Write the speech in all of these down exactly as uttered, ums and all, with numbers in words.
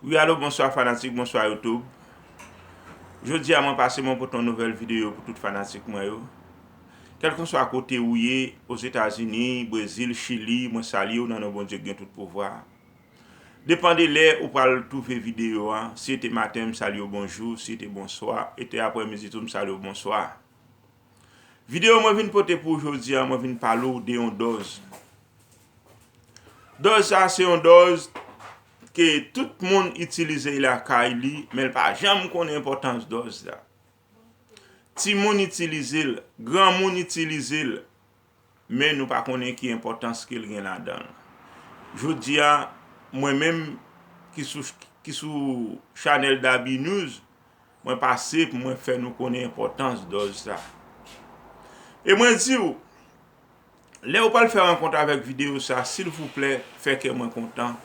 Wi, alo, bonswa fanatik, bonswa YouTube. Jodi a mwen pase mwen pote yon nouvèl videyo pou tout fanatik mwen yo. Kèlkeswa kote ou ye, Ozetazini, Brezil, Chili, mwen salye w nan non Bondye ki gen tout pouvwa. Depan de lè ou pral twouve videyo a, si e te maten, m salye w bonjou, si e te bonswa, e te aprèmidi tou, m salye w bonswa. Videyo mwen vin pote pou w jodi a, mwen vin pale w de yon dòz. Dòz sa se yon dòz ke tout moun itilize lakay li, men l pa janm konnen enpòtans dòz la. Timoun itilize l, granmoun itilize l, men nou pa konnen ki enpòtans ke l gen ladan l. Jodi a, mwen menm ki sou, ki sou chanèl Dabi News, mwen pase pou mwen fè nou konnen enpòtans dòz sa. E mwen di w, lè ou pral fè rankont avèk videyo sa, silvouplè, fè kè mwen kontan.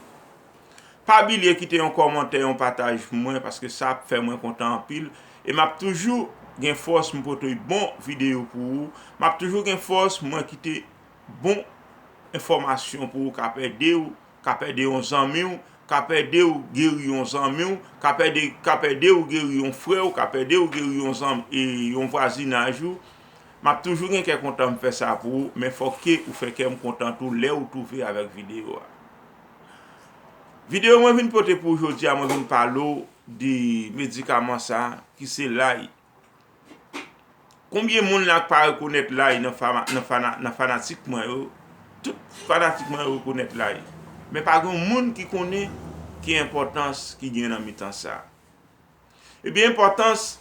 Pa bliye kite yon kòmantè, yon pataj pou mwen, paske sa ap fè mwen kontan anpil. E m ap toujou gen fòs m pote bon videyo pou ou. M ap toujou gen fòs mwen kite bon enfòmasyon pou ou k ap ede w, k ap ede yon zanmi w, k ap ede w geri yon zanmi w, k ap ede, k ap ede w geri yon frè w, k ap ede w geri yon zanm-, e, yon vwazinaj ou. M ap toujou gen kè kontan m fè sa pou ou, men fòk ke ou fè kè m kontan tou lè ou twouve avèk videyo a. Videyo mwen vin pote pou ou jodi a, mwen vin pale w de medikaman sa ki se lay. Konbyen moun la k pa rekonèt lay nan fama-, nan fana-, nan fanatik mwen yo? Tout fanatik mwen yo rekonèt lay. Men pa gen moun ki konnen ki enpòtans ki gen nan mitan sa. Ebyen, enpòtans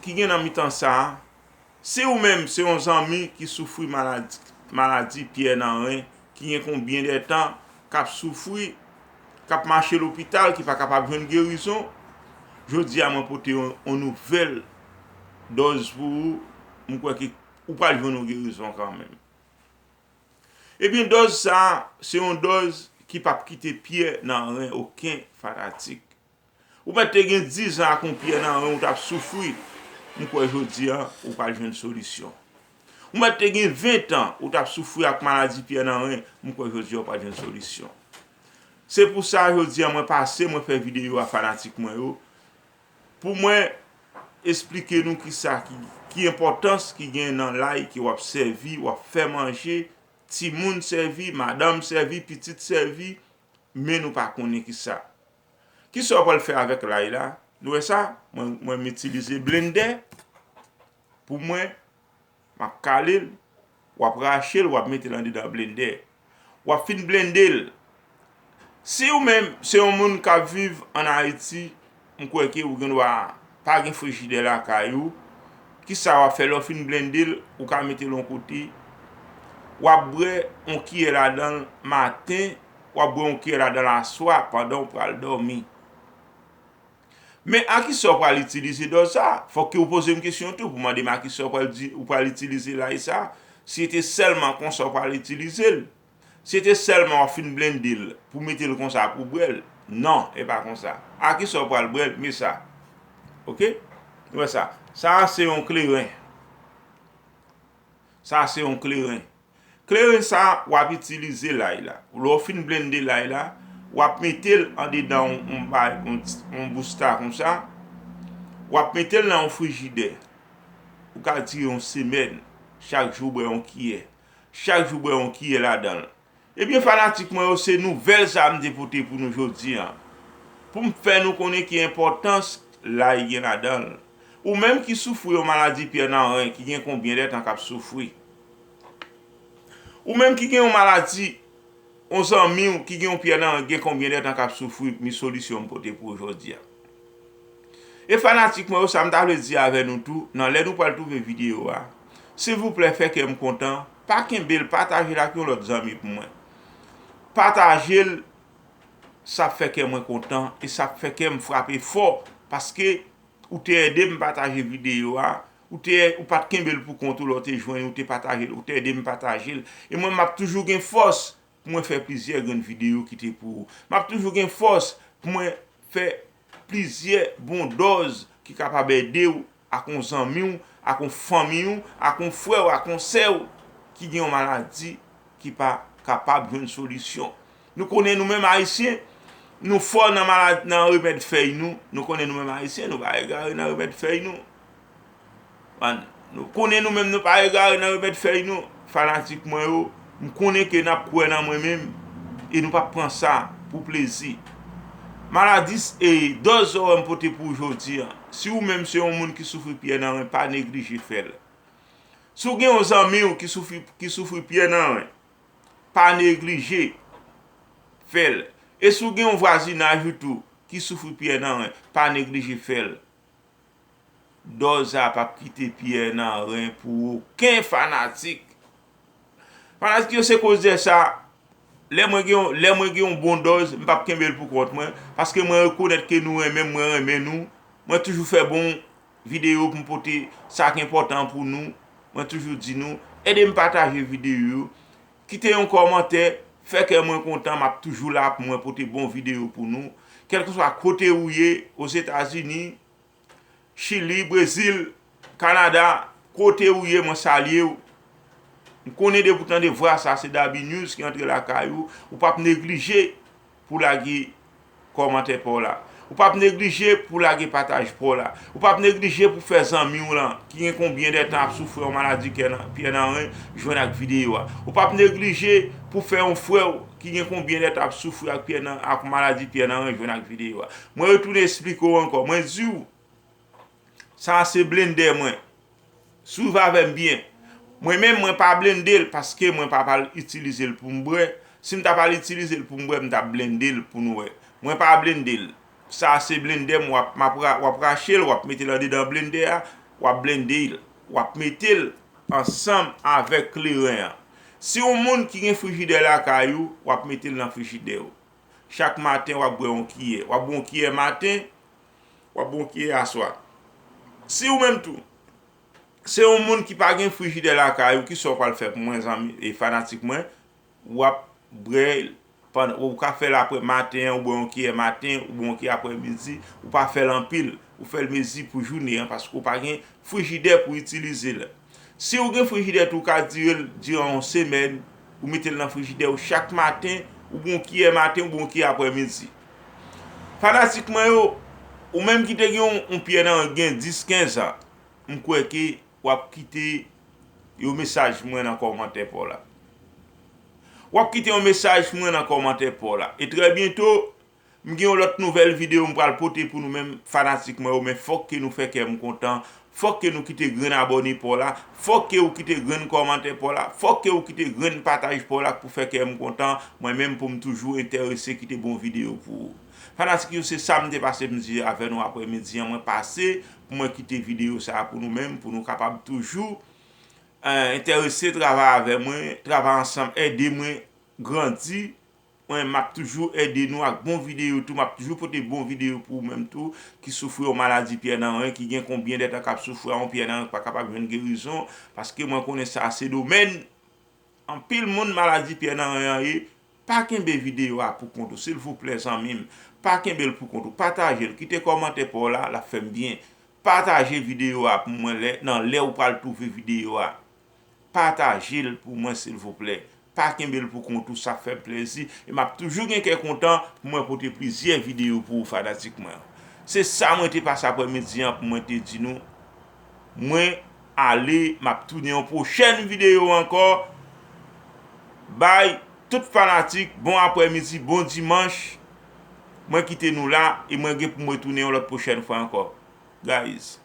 ki gen nan mitan sa, si ou menm se yon zanmi ki soufri maladi, maladi pyè nan ren, ki gen konbyen de tan k ap soufri, k ap mache lopital, ki pa kapab jwenn gerizon, jodi a mwen pote yon, yon nouvèl dòz pou ou, m kwè ke ou pral jwenn yon gerizon kanmenm. Ebyen, dòz sa, se yon dòz ki p ap kite pyè nan ren okenn fanatik. Ou mèt te gen diz an ak yon pyè nan ren ou t ap soufri, m kwè jodi a ou pral jwenn solisyon. Ou mèt te gen ven an ou t ap soufri ak maladi pyè nan ren, m kwè jodi a ou pral jwenn solisyon. Se pou sa jodi a mwen pase, mwen fè videyo a fanatik mwen yo, pou mwen esplike nou kisa ki, ki enpòtans ki gen nan lay ke w ap sèvi, w ap fè manje, timoun sèvi, madanm sèvi, pitit sèvi, men nou pa konnen kisa. Kisa w pral fè avèk lay la? Nou wè sa? Mwen, mwen m itilize blendè pou mwen, m ap kale l, w ap rache l, w ap mete l andedan blendè. W ap fin blende l. Si ou menm se yon moun k ap viv ann Ayiti, m kwè ke ou gen dwa pa gen frijidè lakay ou. Kisa w ap fè lè w fin blende l? Ou ka mete l yon kote. W ap bwè yon kiyè ladan l maten, w ap bwè yon kiyè ladan l aswè pandan w pral dòmi. Men a kisa w pral itilize dòz sa? Fòk ke w poze m kesyon tou pou mande m a kisa w pral di, ou pral itilize lay sa. Si se te sèlman konsa w pral itilize l, si se te sèlman w ap fin blende l pou mete l konsa pou bwè l, non, e pa konsa. A kisa w pral bwè l? Men sa. Oke? Nou wè sa. Sa a se yon kleren. Sa a se yon kleren. Kleren sa, w ap itilize lay la. Lè w fin blende lay la, w ap mete l andedan yon, yon bay, yon ti, yon bousta konsa. W ap mete l nan yon frijidè. Ou ka dire yon semèn, chak jou w bwè yon kiyè. Chak jou w bwè yon kiyè ladan l. Ebyen, fanatik mwen yo, se nouvèl sa a m te pote pou nou jodi a. Pou m fè nou konnen ki enpòtans lay gen ladan l. Ou menm ki soufri yon maladi pyè nan ren, ki gen konbyen de tan k ap soufri? Ou menm ki gen yon maladi, yon zanmi w ki gen yon pyè nan ren, gen konbyen de tan k ap soufri, mi solisyon m pote pou ou jodi a. E fanatik mwen yo, sa m ta vle di avè nou tou, nan lè nou pral twouve videyo a, silvouplè fè kè m kontan, pa kenbe l, pataje l ak yon lòt zanmi pou mwen. Pataje l, sa ap fè kè mwen kontan e sa ap fè kè m frape fò, paske ou te ede m pataje videyo a, ou te, ou pa t kenbe l pou kont ou lè w te jwenn, ou te pataje l, ou te ede m pataje l. E mwen, m ap toujou gen fòs pou mwen fè plizyè grenn videyo kite pou ou. M ap toujou gen fòs pou mwen fè plizyè bon dòz ki kapab ede w ak yon zanmi w, ak yon fanmi w, ak yon frè w, ak yon sè w ki gen yon maladi ki pa kapab jwenn solisyon. Nou konnen nou menm Ayisyen, Nou fò nan malad, nan remèd fèy nou. Nou konnen nou menm Ayisyen, nou pa egare nan remèd fèy nou. An, nou konnen nou menm, nou pa egare nan remèd fèy nou. Fanatik mwen yo, m konnen ke n ap kwè nan mwen menm, e nou p ap pran sa pou plezi. Maladi s-, e dòz sa w wè m pote pou w jodi a. Si ou menm se yon moun ki soufri pyè nan ren, pa neglije fè l. Si w gen yon zanmi w ki soufri, ki soufri pyè nan ren, pa neglije fè l. E si w gen yon vwazinaj ou tou ki soufri pyè nan ren, pa neglije fè l. Dòz sa p ap kite pyè nan ren pou okenn fanatik. Fanatik yo, se koz de sa, lè mwen gen yon, lè mwen gen yon bon dòz, m p ap kenbe l pou kont mwen, paske mwen rekonèt ke nou renmen m, mwen renmen nou. Mwen toujou fè bon videyo pou m pote sa k enpòtan pou nou. Mwen toujou di nou, ede m pataje videyo yo. Kite yon kòmantè, fè kè mwen kontan, m ap toujou la pou mwen pote bon videyo pou nou. Kèlkeswa kote ou ye, Ozetazini, Chili, Brezil, Kanada, kote ou ye, mwen salye w. M konnen depi w tande vwa sa, se Dabi News ki antre lakay ou. Ou p ap neglije pou lage kòmantè pa w la. Ou p ap neglije pou lage pataj pa w la. Ou p ap neglije pou fè zanmi w lan, ki gen konbyen de tan ap soufri yon maladi pyè nan, pyè nan ren, jwenn ak videyo a. Ou p ap neglije pou fè yon frè w ki gen konbyen de tan ap soufri ak pyè nan, ak maladi pyè nan ren, jwenn ak videyo a. Mwen retounen esplike w ankò. Mwen di w, sa a se blendè mwen. Swiv avè m byen. Mwen menm, mwen pa blende l paske mwen pa pral itilize l pou m bwè. Si m ta pral itilize l pou m bwè, m t ap blende l pou nou wè. Mwen pa blende l. Sa a se blendè m, w ap, m ap ra-, w ap rache l, w ap mete l andedan blendè a, w ap blende l, w ap mete l ansanm avèk kleren an. Si yon moun ki gen frijidè lakay ou, w ap mete l nan frijidè ou. Chak maten, w ap bwè yon kiyè. W ap bwè yon kiyè maten, w ap bwè yon kiyè aswè. Si ou menm tou, se yon moun ki pa gen frijidè lakay ou, kisa w pral fè pou mwen, zanmi e fanatik mwen? W ap bwè l pandan, ou ka fè l apre maten an, ou bwè yon kiyè maten, ou bwè yon kiyè aprèmidi, ou pa fè l anpil, ou fè l mezi pou jounen an, paske ou pa gen frijidè pou itilize l. Si ou gen frijidè tou, ou ka dire l diran yon semèn, ou mete l nan frijidè ou chak maten, ou bwè yon kiyè maten, ou bwè yon kiyè aprèmidi. Fanatik mwen yo, ou menm ki te gen yon, yon pyè nan gen dis, kenz an, m kwè ke w ap kite yon mesaj pou mwen nan kòmantè pa w la. W ap kite yon mesaj pou mwen nan kòmantè pa w la. E trè byento, m gen yon lòt nouvèl videyo m pral pote pou nou menm fanatik mwen yo, men fòk ke nou fè kè m kontan, fòk ke nou kite grenn abòne pa w la, fòk ke ou kite grenn kòmantè pa w la, fòk ke ou kite grenn pataj pa w la pou fè kè m kontan, mwen menm pou m toujou enterese kite bon videyo pou ou. Fanatik yo, se sa m te pase m di avè nou aprèmidi an, mwen pase pou mwen kite videyo sa a pou nou menm, pou nou kapab toujou, eh, enterese travay avè mwen, travay ansanm, ede mwen grandi. Mwen, m ap toujou ede nou ak bon videyo tou. M ap toujou pote bon videyo pou ou menm tou, ki soufri yon maladi pyè nan ren, ki gen konbyen de tan k ap soufri a yon pyè nan ren, pa kapab jwenn gerizon, paske mwen konnen sa se domèn anpil moun maladi pyè nan ren an ye. Pa kenbe videyo a pou kont ou, silvouplè, zanmi m. Pa kenbe l pou kont ou. Pataje l, kite kòmantè pa w la, l ap fè m byen. Pataje videyo a pou mwen lè, nan lè ou pral twouve videyo a. Pataje l pou mwen, silvouplè. Pa kenbe l pou kont ou, sa ap fè m plezi. E m ap toujou gen kè kontan pou mwen pote plizyè videyo pou ou, fanatik mwen. Se sa mwen te pase aprèmidi an pou mwen te di nou. Mwen ale, m ap tounen yon pwochèn videyo ankò. Bay tout fanatik, bon aprèmidi, bon dimanch. Mwen kite nou la e mwen gen pou m retounen yon lòt pwochèn fwa ankò. Guys.